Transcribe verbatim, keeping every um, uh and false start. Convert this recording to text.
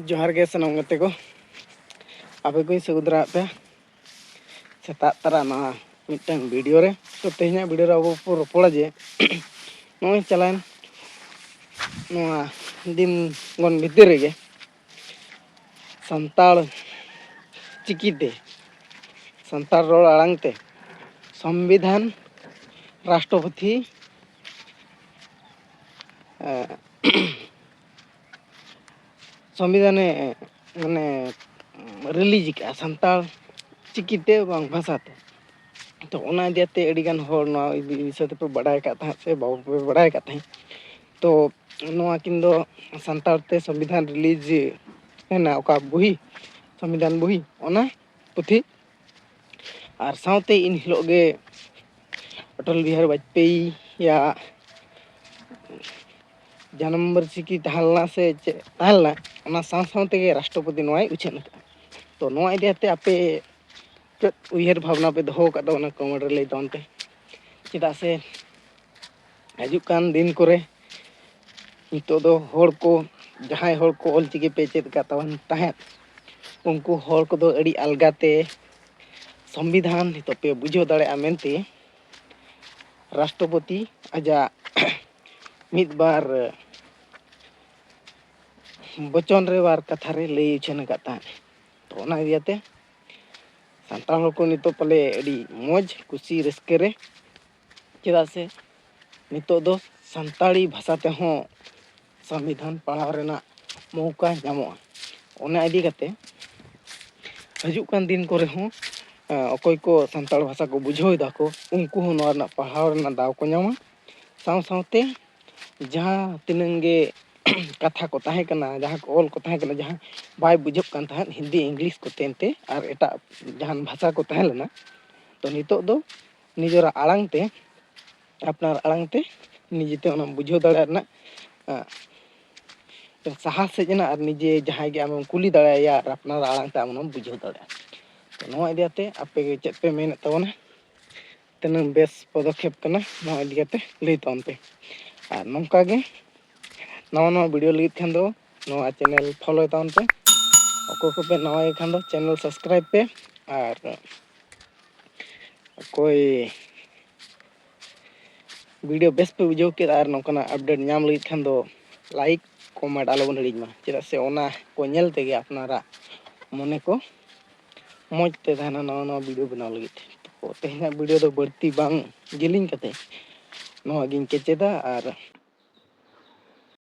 ᱡᱚᱦᱟᱨ ᱜᱮ ᱥᱟᱱᱟᱢ ᱜᱟᱛᱮ ᱠᱚ, ᱟᱯᱮ ᱠᱚᱧ ᱥᱟᱹᱜᱩᱱ ᱫᱟᱨᱟᱣᱟᱫ ᱯᱮᱭᱟ ᱥᱮᱛᱟᱜ ᱛᱟᱨᱟ ᱱᱚᱣᱟ ᱢᱤᱫᱴᱟᱝ ᱵᱷᱤᱰᱤᱭᱳ ᱨᱮ᱾ ᱛᱚ, ᱛᱮᱦᱮᱧᱟᱜ ᱵᱷᱤᱰᱤᱭᱳ ᱨᱮ ᱟᱵᱚ ᱵᱚᱱ ᱨᱚᱯᱚᱲᱟ ᱡᱮ ᱱᱚᱜᱼᱚᱭ ᱪᱟᱞᱟᱣᱮᱱ ᱱᱚᱣᱟ ᱫᱤᱱ ᱜᱚᱱ ᱵᱷᱤᱛᱤᱨ ᱨᱮᱜᱮ ᱥᱟᱱᱛᱟᱲ ᱪᱤᱠᱤᱛᱮ, ᱥᱟᱱᱛᱟᱲ ᱨᱚᱲ ᱟᱲᱟᱝ ᱛᱮ ᱥᱚᱝᱵᱤᱫᱷᱟᱱ ᱨᱟᱥᱴᱨᱚᱯᱚᱛᱤ, ᱮ, ᱥᱚᱝᱵᱤᱫᱷᱟᱱᱮ, ᱢᱟᱱᱮ, ᱨᱤᱞᱤᱡᱽ ᱠᱟᱜᱼᱟ ᱥᱟᱱᱛᱟᱲ ᱪᱤᱠᱤᱛᱮ ᱵᱟᱝ ᱵᱷᱟᱥᱟᱛᱮ᱾ ᱛᱚ, ᱚᱱᱟ ᱤᱫᱤ ᱠᱟᱛᱮ ᱟᱹᱰᱤᱜᱟᱱ ᱦᱚᱲ ᱱᱚᱣᱟ ᱤᱫᱤ ᱵᱤᱥᱚᱭ ᱛᱮᱯᱮ ᱵᱟᱰᱟᱭ ᱟᱠᱟᱫ ᱛᱟᱦᱮᱸᱫ ᱥᱮ ᱵᱟᱯᱮ ᱵᱟᱰᱟᱭ ᱟᱠᱟᱫ ᱛᱟᱦᱮᱸᱫ᱾ ᱛᱚ, ᱱᱚᱣᱟ ᱠᱤᱱ ᱫᱚ ᱥᱟᱱᱛᱟᱲ ᱛᱮ ᱥᱚᱝᱵᱤᱫᱷᱟᱱ ᱨᱤᱞᱤᱡᱽ ᱮᱱᱟ, ᱚᱠᱟ ᱵᱩᱦᱤ, ᱥᱚᱝᱵᱤᱫᱷᱟᱱ ᱵᱩᱦᱤ, ᱚᱱᱟ ᱯᱩᱛᱷᱤ᱾ ᱟᱨ ᱥᱟᱶᱛᱮ ᱤᱱ ᱦᱤᱞᱳᱜ ᱜᱮ ᱚᱴᱚᱞ ᱵᱤᱦᱟᱨᱤ ᱵᱟᱡᱽᱯᱮᱭᱤᱭᱟᱜ ᱡᱟᱱᱟᱢ ᱵᱟᱹᱨᱥᱤᱠᱤ ᱛᱟᱦᱮᱸ ᱞᱮᱱᱟ ᱥᱮ ᱪᱮᱫ ᱛᱟᱦᱮᱸ ᱞᱮᱱᱟ, ᱚᱱᱟ ᱥᱟᱶ ᱥᱟᱶ ᱛᱮᱜᱮ ᱨᱟᱥᱴᱨᱚᱯᱚᱛᱤ ᱱᱚᱣᱟᱭ ᱩᱪᱷᱟᱹᱱ ᱟᱠᱟᱫᱼᱟ᱾ ᱛᱚ, ᱱᱚᱣᱟ ᱤᱫᱤ ᱠᱟᱛᱮ ᱟᱯᱮ ᱪᱮᱫ ᱩᱭᱦᱟᱹᱨ ᱵᱷᱟᱵᱽᱱᱟ ᱯᱮ ᱫᱚᱦᱚ ᱟᱠᱟᱫ ᱛᱟᱵᱚᱱᱟ, ᱠᱚᱢᱮᱱᱴ ᱨᱮ ᱞᱟᱹᱭ ᱛᱟᱵᱚᱱ ᱯᱮ᱾ ᱪᱮᱫᱟᱜ ᱥᱮ ᱦᱤᱡᱩᱜ ᱠᱟᱱ ᱫᱤᱱ ᱠᱚᱨᱮ ᱱᱤᱛᱚᱜ ᱫᱚ ᱦᱚᱲ ᱠᱚ, ᱡᱟᱦᱟᱸᱭ ᱦᱚᱲ ᱠᱚ ᱚᱞᱪᱤᱠᱤ ᱯᱮ ᱪᱮᱫ ᱟᱠᱟᱫ ᱛᱟᱵᱚᱱ ᱛᱟᱦᱮᱸᱫ, ᱩᱱᱠᱩ ᱦᱚᱲ ᱠᱚᱫᱚ ᱟᱹᱰᱤ ᱟᱞᱜᱟ ᱛᱮ ᱥᱚᱝᱵᱤᱫᱷᱟᱱ ᱱᱤᱛᱚᱜ ᱯᱮ ᱵᱩᱡᱷᱟᱹᱣ ᱫᱟᱲᱮᱭᱟᱜᱼᱟ ᱢᱮᱱᱛᱮ ᱨᱟᱥᱴᱨᱚᱯᱚᱛᱤ ᱟᱡᱟᱜ ᱢᱤᱫ ᱵᱟᱨ ᱵᱚᱪᱚᱱ ᱨᱮ ᱵᱟᱨ ᱠᱟᱛᱷᱟ ᱨᱮ ᱞᱟᱹᱭ ᱩᱪᱷᱟᱹᱱ ᱟᱠᱟᱫ ᱛᱟᱦᱮᱸᱫ᱾ ᱛᱚ, ᱚᱱᱟ ᱤᱫᱤ ᱠᱟᱛᱮ ᱥᱟᱱᱛᱟᱲ ᱦᱚᱲ ᱠᱚ ᱱᱤᱛᱚᱜ ᱯᱟᱞᱮ ᱟᱹᱰᱤ ᱢᱚᱡᱽ, ᱠᱩᱥᱤ, ᱨᱟᱹᱥᱠᱟᱹ ᱨᱮ, ᱪᱮᱫᱟᱜ ᱥᱮ ᱱᱤᱛᱚᱜ ᱫᱚ ᱥᱟᱱᱛᱟᱲᱤ ᱵᱷᱟᱥᱟ ᱛᱮᱦᱚᱸ ᱥᱚᱝᱵᱤᱫᱷᱟᱱ ᱯᱟᱲᱦᱟᱣ ᱨᱮᱱᱟᱜ ᱢᱚᱣᱠᱟ ᱧᱟᱢᱚᱜᱼᱟ᱾ ᱚᱱᱟ ᱤᱫᱤ ᱠᱟᱛᱮ ᱦᱤᱡᱩᱜ ᱠᱟᱱ ᱫᱤᱱ ᱠᱚᱨᱮ ᱦᱚᱸ, ᱮ, ᱚᱠᱚᱭ ᱠᱚ ᱥᱟᱱᱛᱟᱲ ᱵᱷᱟᱥᱟ ᱠᱚ ᱵᱩᱡᱷᱟᱹᱣ ᱮᱫᱟ ᱠᱚ, ᱩᱱᱠᱩ ᱦᱚᱸ ᱱᱚᱣᱟ ᱨᱮᱱᱟᱜ ᱯᱟᱲᱦᱟᱣ ᱨᱮᱱᱟᱜ ᱫᱟᱣ ᱠᱚ ᱧᱟᱢᱟ᱾ ᱥᱟᱶ ᱥᱟᱶᱛᱮ ᱡᱟᱦᱟᱸ ᱛᱤᱱᱟᱹᱝ ᱜᱮ ᱠᱟᱛᱷᱟ ᱠᱚ ᱛᱟᱦᱮᱸ ᱠᱟᱱᱟ, ᱡᱟᱦᱟᱸ ᱠᱚ ᱚᱞ ᱠᱚ ᱛᱟᱦᱮᱸ ᱠᱟᱱᱟ, ᱡᱟᱦᱟᱸ ᱵᱟᱭ ᱵᱩᱡᱷᱟᱹᱜ ᱠᱟᱱ ᱛᱟᱦᱮᱸᱫ ᱦᱤᱱᱫᱤ, ᱤᱝᱞᱤᱥ ᱠᱚᱛᱮ ᱮᱱᱛᱮ ᱟᱨ ᱮᱴᱟᱜ ᱡᱟᱦᱟᱱ ᱵᱷᱟᱥᱟ ᱠᱚ ᱛᱟᱦᱮᱸ ᱞᱮᱱᱟ, ᱛᱚ, ᱱᱤᱛᱚᱜ ᱫᱚ ᱱᱤᱡᱮᱨᱟᱜ ᱟᱲᱟᱝ ᱛᱮ, ᱟᱯᱱᱟᱨ ᱟᱲᱟᱝ ᱛᱮ ᱱᱤᱡᱮᱛᱮ ᱚᱱᱟᱢ ᱵᱩᱡᱷᱟᱹᱣ ᱫᱟᱲᱮᱭᱟᱜ ᱨᱮᱱᱟᱜ, ᱮᱸ, ᱥᱟᱦᱟᱥ ᱦᱮᱡ ᱮᱱᱟ ᱟᱨ ᱱᱤᱡᱮ ᱡᱟᱦᱟᱸᱭ ᱜᱮ ᱟᱢᱮᱢ ᱠᱩᱞᱤ ᱫᱟᱲᱮᱭᱟᱭᱟ ᱟᱨ ᱟᱯᱱᱟᱨ ᱟᱲᱟᱝ ᱛᱮ ᱟᱢ ᱚᱱᱟᱢ ᱵᱩᱡᱷᱟᱹᱣ ᱫᱟᱲᱮᱭᱟᱜᱼᱟ᱾ ᱛᱚ, ᱱᱚᱣᱟ ᱤᱫᱤ ᱠᱟᱛᱮ ᱟᱯᱮ ᱜᱮ ᱪᱮᱫ ᱯᱮ ᱢᱮᱱᱮᱫ ᱛᱟᱵᱚᱱᱟ? ᱛᱤᱱᱟᱹᱜ ᱵᱮᱥ ᱯᱚᱫᱚᱠᱷᱮᱯ ᱠᱟᱱᱟ, ᱱᱚᱣᱟ ᱤᱫᱤ ᱠᱟᱛᱮ ᱞᱟᱹᱭ ᱛᱟᱵᱚᱱ ᱯᱮ᱾ ᱟᱨ ᱱᱚᱝᱠᱟ ᱜᱮ ᱱᱟᱣᱟ ᱱᱟᱣᱟ ᱵᱷᱤᱰᱤᱭᱳ ᱞᱟᱹᱜᱤᱫ ᱠᱷᱟᱱ ᱫᱚ ᱱᱚᱣᱟ ᱪᱮᱱᱮᱞ ᱯᱷᱚᱞᱳᱭ ᱛᱟᱵᱚᱱ ᱯᱮ᱾ ᱚᱠᱚᱭ ᱠᱚᱯᱮ ᱱᱟᱣᱟᱭ ᱠᱷᱟᱱ ᱫᱚ ᱪᱮᱱᱮᱞ ᱥᱟᱵᱥᱠᱨᱟᱭᱤᱵᱽ ᱯᱮ, ᱟᱨ ᱚᱠᱚᱭ ᱵᱷᱤᱰᱤᱭᱳ ᱵᱮᱥ ᱯᱮ ᱵᱩᱡᱷᱟᱹᱣ ᱠᱮᱫ ᱟᱨ ᱱᱚᱝᱠᱟᱱᱟᱜ ᱟᱯᱰᱮᱴ ᱧᱟᱢ ᱞᱟᱹᱜᱤᱫ ᱠᱷᱟᱱ ᱫᱚ ᱞᱟᱭᱤᱠ ᱠᱚᱢᱮᱱᱴ ᱟᱞᱚᱵᱚᱱ ᱦᱤᱲᱤᱧ ᱢᱟ, ᱪᱮᱫᱟᱜ ᱥᱮ ᱚᱱᱟ ᱠᱚ ᱧᱮᱞ ᱛᱮᱜᱮ ᱟᱯᱱᱟᱨᱟᱜ ᱢᱚᱱᱮ ᱠᱚ ᱢᱚᱡᱽ ᱛᱮ ᱛᱟᱦᱮᱱᱟ ᱱᱟᱣᱟ ᱱᱟᱣᱟ ᱵᱷᱤᱰᱤᱭᱳ ᱵᱮᱱᱟᱣ ᱞᱟᱹᱜᱤᱫ᱾ ᱛᱚ ᱛᱮᱦᱮᱧᱟᱜ ᱵᱷᱤᱰᱤᱭᱳ ᱫᱚ ᱵᱟᱹᱲᱛᱤ ᱵᱟᱝ ᱡᱮᱞᱮᱧ ᱠᱟᱛᱮ ᱱᱚᱣᱟ ᱜᱤᱧ ᱠᱮᱪᱮᱫᱟ, ᱟᱨ